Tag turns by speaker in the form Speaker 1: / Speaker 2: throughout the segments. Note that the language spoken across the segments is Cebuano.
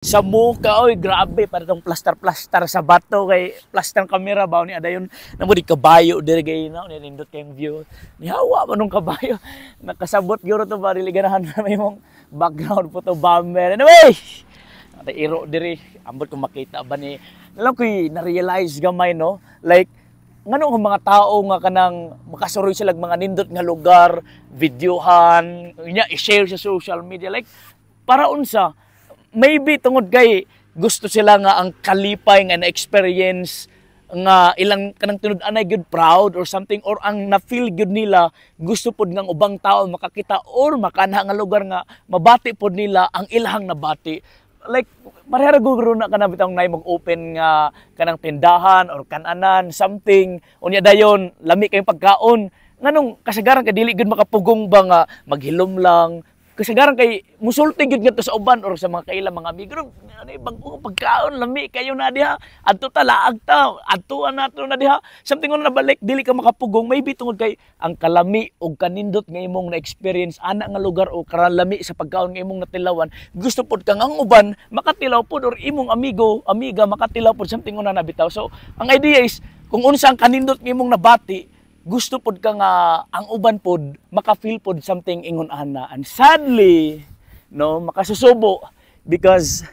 Speaker 1: Sa muka, oy, grabe, para tong plaster-plaster sa bato kay plaster kamera ba ni adayon namo di kabayo diri kay na nindot kayong view. Nihawa man nung kabayo. Nakasabot gyud to ba, dili ganahan na may mong background photo bomber. Anyway, ate iro diri, ambot kung makita ba ni. Alam ko'y na-realize gamay, no? Like, ngano ang mga tao nga kanang makasuroy sila mga nindot nga lugar, videohan, nya i-share sa social media, like para unsa? Maybe tungod kay gusto sila nga ang kalipay nga na-experience nga ilang kanang tinud-anay good proud or something, or ang na-feel good nila, gusto pod nga ang ubang tao makakita or makana nga lugar nga mabati pod nila ang ilahang nabati. Like pareha ra guro na kana bitong nay mag-open nga kanang tindahan or kananan something, unya dayon lami kayong pagkaon, nganong kasagaran kay dili gud makapugong ba nga maghilom lang? Kasagaran kay musulti gyud ngadto sa uban or sa mga kaila, mga amigo, ano ibang pagkaon, lami kayo na diha, adto ta, laag ta, adtuan nato na diha, something na nabalik. Dili ka makapugong maybe tungod kay ang kalami og kanindot nga imong na-experience ana nga lugar o karalami sa pagkaon nga imong natilawan, gusto pod kang ang uban makatilaw pod or imong amigo, amiga makatilaw pod, something na nabitaw. So ang idea is kung unsa ang kanindot nga imong nabati, gusto pod ka nga ang uban pod maka-feel pod something ingon ana. And sadly, no, makasusubo because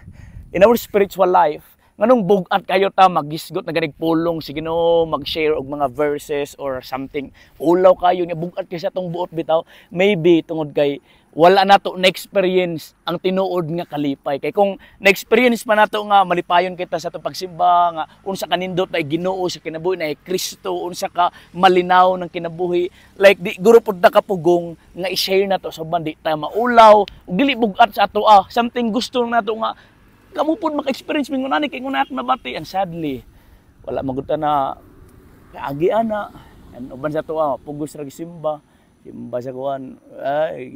Speaker 1: in our spiritual life, nganong bug-at kayo ta magisgot na ganig pulong sige no, mag-share og mga verses or something, ulaw kayo nga bug-at kay sa atong buot bitaw? Maybe tungod kay wala nato na-experience ang tinuod nga kalipay. Kay kung na-experience pa nato nga malipayon kita sa atong pagsimba, nga unsa ka nindot na Ginoo sa kinabuhi na Kristo, unsa ka malinaw ng kinabuhi, like di guro pud ta kapugong nga i-share nato sa uban, di ta maulaw ug dili bug-at sa ato ah. Something gusto nato nga kamo pud maka-experience mingon ani kay ngunat nabati. And sadly, wala magud ta na kaagi ana. And uban sa ato ah, pugos ra gisimba simba sa kuan, ay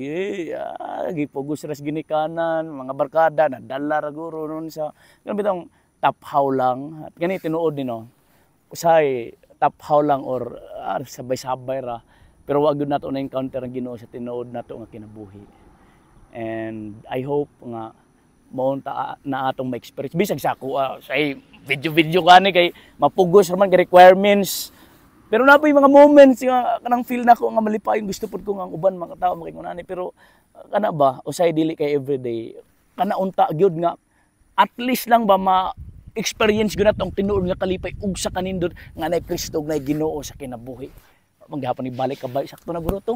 Speaker 1: gipugos ra sa ginikanan, mga barkada nadala ra guro nun sa kanang bitong taphaw lang. At gani tinuod ni, no, usahay taphaw lang or sabay-sabay ra, pero wa gyud nato na encounter ang Ginoo sa tinuod nato nga kinabuhi. And I hope nga mao ta na atong ma-experience bisag sa ako say video-video kani kay mapugos ra man kay requirements, pero naa yung mga moments nga kanang feel nako nga malipayon, gusto pud ko nga ang uban mga tao makingon ani. Pero kana ba, usay dili kay everyday kana, unta gyud nga at least lang ba ma experience gyud nato ang tinuod nga kalipay ug sa kanindot nga nay Kristo ug nay Ginoo sa kinabuhi. Manggahapon ni balik ka ba, sakto na guro to.